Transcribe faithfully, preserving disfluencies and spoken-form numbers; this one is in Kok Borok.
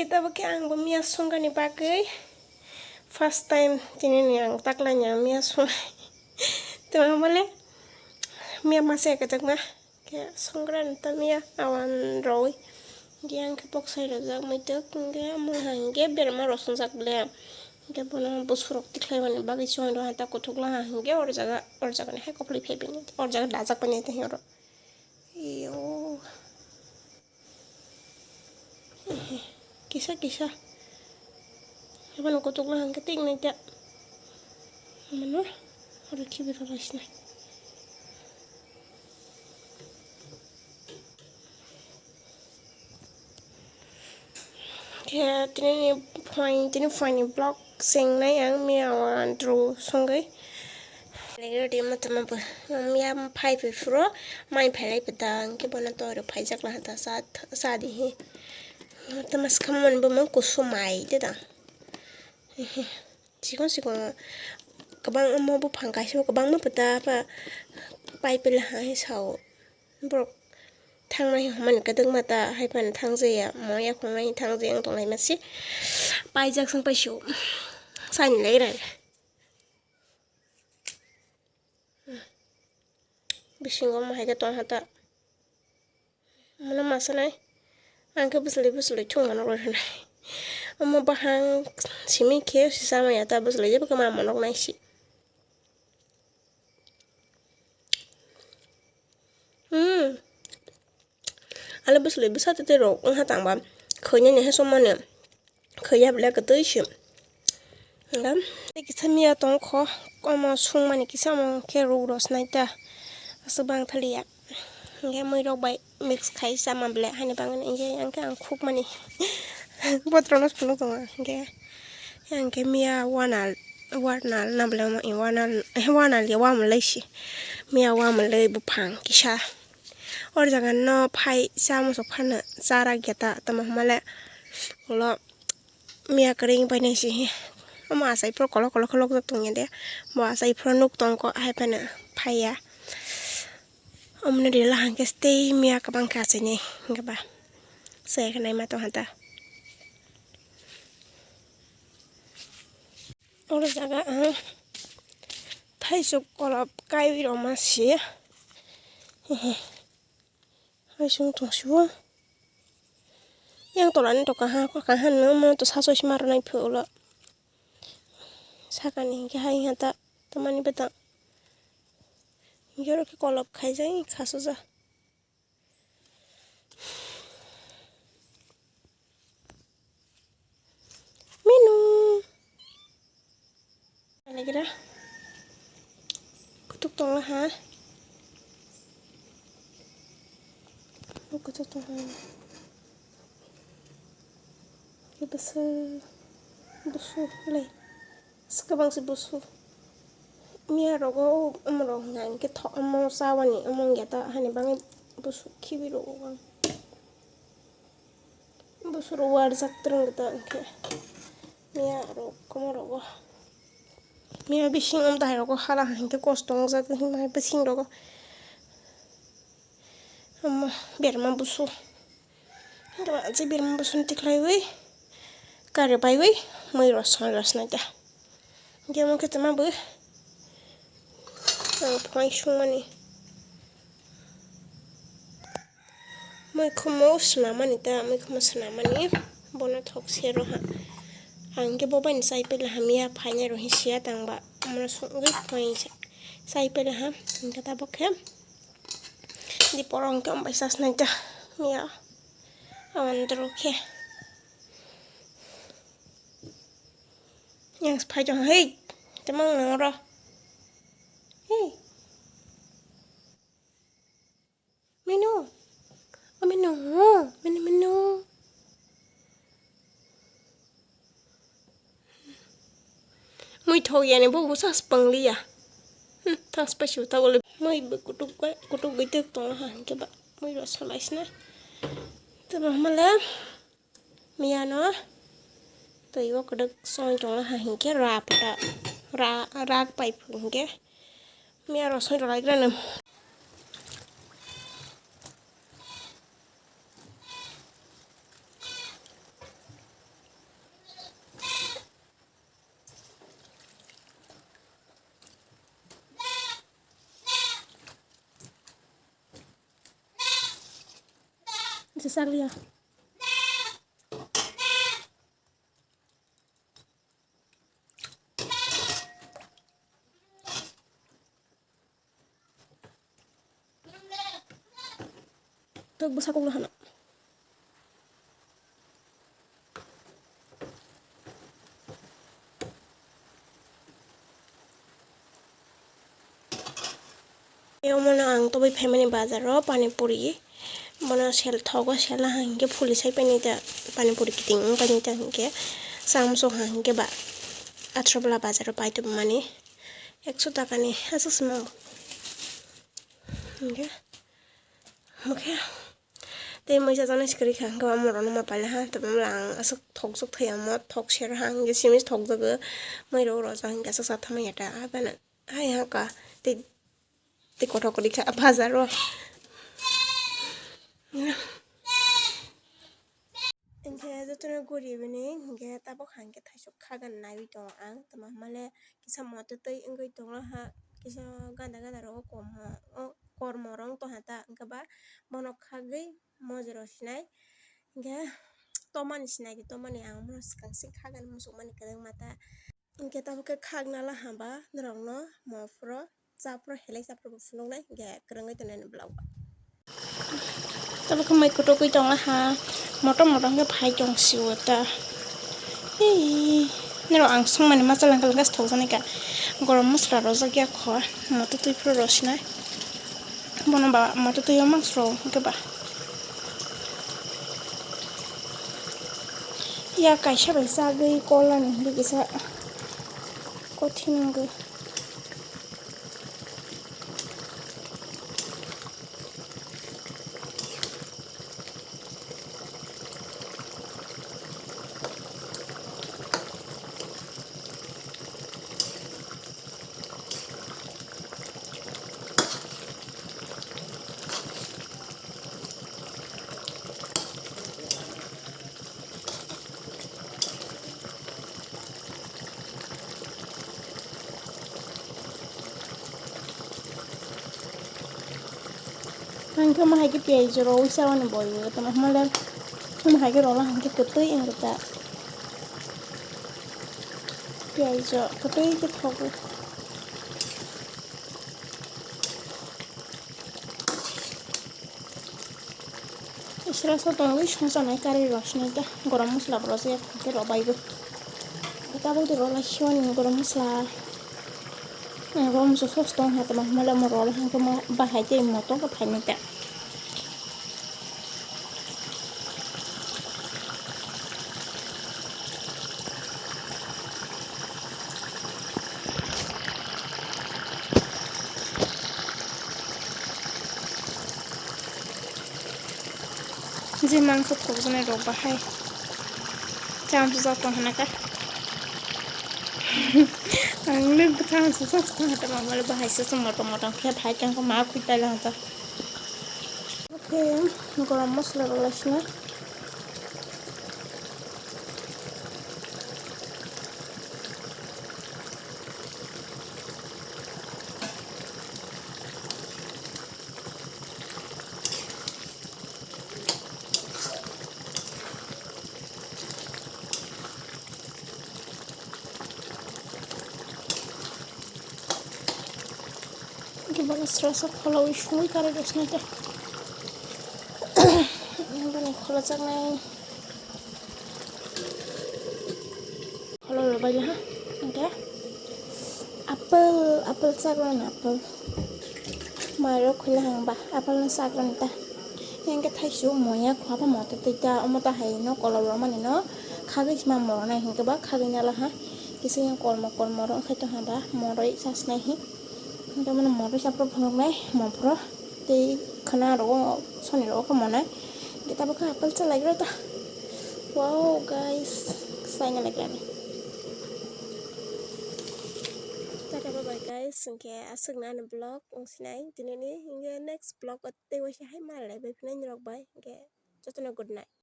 Kita bo khe ang bo miya sungani bagwi first time tini ni ang taklai ni ang miya sungnai. Tei mangmale miya masa ya kwchakma khe sunggra ni ta miya awan rwi. Khe ang khe boksai rwjak muituk hwnkhe mungha hwnkhe berma rw sungjak ble. Hwnkhe bono busurok tikhlai mani bagwi chwng rw hata kuthuk laha hwnkhe or jaga or jaga ni hai koplwi phai bini or jaga dajak bini tei oro. Iyo. Kisa kisa. Haibano kutuk na hwnkhe tik nai ta. Mano oro khibi rw lai sinai. Khe tini ni phai, tini phai ni vlog sengnai ang miya o andro songwi. Legi rodi ma tama bo miya phai phai phuro mai phai lai pata hwnkhe bono tori phaijak laha ta sa, sa di hi. Tama swkang mani bo mang kusu mai te da. Chikon chikon kwbang omo buphang kaisa kwbangma pata pa pai pila hai sao. Borok thangnai hwnmani kwdwkma ta hai phano thangjaya, mo yakhungnai thangjaya wng tonglaima se. Paijak swng paisio. Saini lai rai. Bisingo omo hai khe tong ha ta. Mano masa nai. Ang khe bwswlwi bwswlwi thung mano rw nai. Omo bahang simi khe se sama ya ta bwswlwi jebo khe ma monok nai se. Hmm. Alo bwswlwi bwsa tete rok wngha tangba khwinani hai somani khwiya bwle kwtwi se. Tei kisa miya tongkho omo sungmani kisa omo khe ruk rw snai ta aswk bang thaliya. Hwnkhe mui rok bai mix khai chama bwle haini bagwi hwnkhe ang khe ang khukmani botrokno phunuk tongo hwnkhe. Hwnkhe miya wanal wanal na bwle wanal wanal ya wamwlwi se miya wamwlwi buphang kisa. O jaga no phai cha muchuk phano chara geta tamo hwnmale ulo miya kwrwi bai nai se omo achai phuru kolok kolok khe lokjak tongya de bo achai phuru nuk tongkho hai phano phaiya. Omoni rila hwnkhe tei miya kwbang khe achainai hwnkhe ba se khe naima tongkha ta. Oro jaga ang thaisok kolop kaiwi rwma se. Hai song tong sibo. Yang tolani to kaha kaha no mo to saso sima rwnai phulo. Sakani hwnkhe hai hata tamani bwtang. Hwnkhe oro khe kolop khaijak khasuja. Minu. Alegra. Kutuk tongla ha. Kutuk tongla. Kibasa. Busu le. Swkabang se busu. Miya rogo omo rok hwnkha hwnkhe thok omo chawani omo wngya ta hani bagwi busu khibi rogo ang. Busu rok warjak twrwng ta hwnkhe miya rok omo rogo. Miya bising omo dai rogo hala hwnkhe kosto wngjak hwnmai bising rogo. Omo berma busu. Hwnkhe je berma bosong tikhlaiwi kari baiwi mui rosong rosnai ta. Hwnkhe omo khe tama bo ang phai sungmani. Mui khumo swnamani ta, mui khumo swnamani bono thok se roha. Ang khe bo bai chai pela hamya phainai rohi siya tangba. Omo songwi phai chai pela ha. Hwnkhe tabok khe di porong khe ombai sasnai ta. Ya. Awan doro khe. Yang phai tong hei. Temang nang ro. Hei. Minu. O minu. Minu minu. Mui thok yani bo bwsa spang liya. Hmm, thang spai su ta bole. Mui bo kutuk kutuk gwi tek tong ha hwnkhe ba. Mui ro salai sna. Tebo mala. Miya no twi o kwdwk songwi tongla ha hinkhe ra phuta ra rak pai phu hinkhe miya rw songwi rwlaigrano. Chakliya. Tok bwsa kok hano. Omono ang tobwi phaimani bazaro pani puri. Bono sel thogo, sel ha hinkhe phuli sai painai ta, pani puri kiting wng painai ta hinkhe, cham sok ha hinkhe ba athro bwla bazaro pai tongmani ekso takani aswk se mango. Hinkhe, omo khe tei muisa jani se kwrwi kha, hinkhe omo rokno ma paila ha, tei omo ang aswk thok sok thai omo thok ser ha, hinkhe simi se thok jago, mai rok rojak hinkhe aswk sa thamaya ta, abana hai ha ka tei. Tei kothok kwrwi kha bazar o. Hinkhe jotono guri bini hinkhe tabuk hinkhe thaisuk khagan naiwi tongo ang, tamo hwnmale kisa moto twi wngwi tongo ha, kisa ganda ganda rogo kom o kormo rong tongha ta, hinkhe ba bono khagwi mojoro sinai hinkhe tomani sinai di, tomani ang bono swkang se khagan musukmani kwbangma ta. Hinkhe tabuk khe khakna la hamba norokno mo phuru. Chapro helai chapro bo phunuknai, hinkhe kwrwngwi tongnai ani vlog bo. Tabuk khe mai kwtwkwi tongla ha, motom motom khe phai tong sio ta. Hei, norok ang songmani masa langka langka se thokjaknai ka. Gorom masala rojak ya kho, moto twi phuru rosinai. Bono ba moto twi o mangso rw hinkhe ba. Ya kaisa bai chagwi kolani hinkhe kisa kothin wngwi. Ang khe ma hai khe piyaj rw ui sa ani boi o tamo hwnmale ma hai khe rwla hinkhe kwtwi wngkha ta. Piyaj rw kwtwi khe thogo. Isra so tongwi songsanai kari rosni ta gorom masala bo rojak ya khe rw bai bo. Tabuk de rw lai siyoni gorom masala. Gorom masala sos tong ha tamo hwnmale mo rw lai hwnkhe bahai tei motom khe phainai ta. Je mangso thokjaknai rok bahai cham sujak tong hwnka. Ang le bwthang sujak tong hwnka, mama le bahai se motom motom khe phai tong khe ma khwi paila hwnka. Oke, gorom masala rw lai sina. Kebang srasa pholoi sungwi kare rosnai ta. Bini kholojaknai. Kholo rwbaila ha. Hinkhe apple, apple chakrani apple. Mairok khwila hang ba apple no chakrani ta. Hinkhe thaisu moya khwapa moto twi ta omo ta hai no kolom rwmani no khagwi sima morok nai hinkhe ba khagwi nala ha. Kisa yang kolmo kolmo rok khai tong ha ba moroi chasnai hi. Hinkhe mano moroi chapro phunuknai mo phuru tei khwna rogo soni rogo khe monai. Hinkhe tabuk khe apple chalai rw ta. Wow, guys, saina laigrani. Tata bye bye, guys. Hinkhe aswkna ani vlog wngsinai tinini. Hinkhe next vlog o tei waisa hai malai bai phinai norok bai. Hinkhe jotono good night.